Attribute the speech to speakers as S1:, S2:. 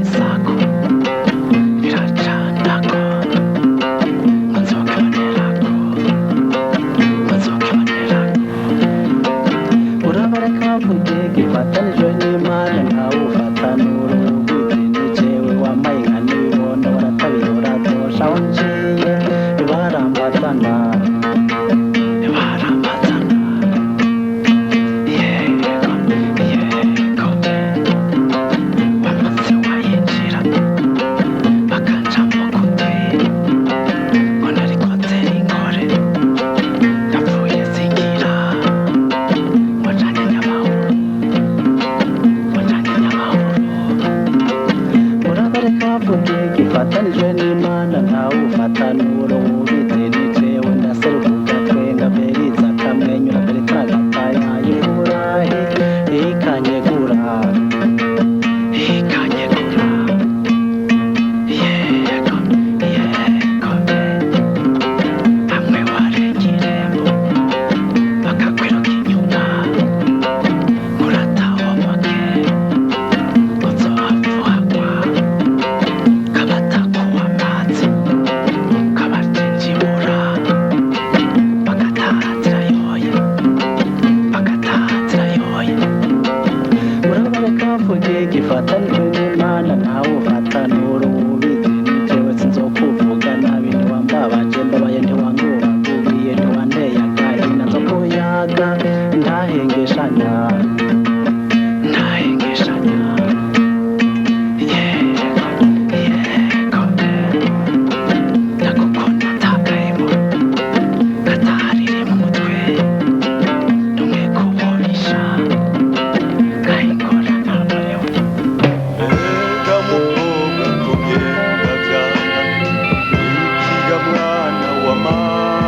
S1: Isaku biracanako ngo nzokibonerako, ngo nzokibonerako. Urabareka bavuge gifatanijwe n'Imana, ntawufatana urugwiti ni jewe wambaye nka n'ibibondo, baratabiye uratosha aho nciye barambazana, barambazana. Yego yego, wamaze wayinjira bakancamo kutwi ngo narikoze inkore, ndapfuye singira ngo njanye nyamahoro, ngo njanye nyamahoro. Urabareka bavuge gifatanijwe n'Imana, ntawufatana.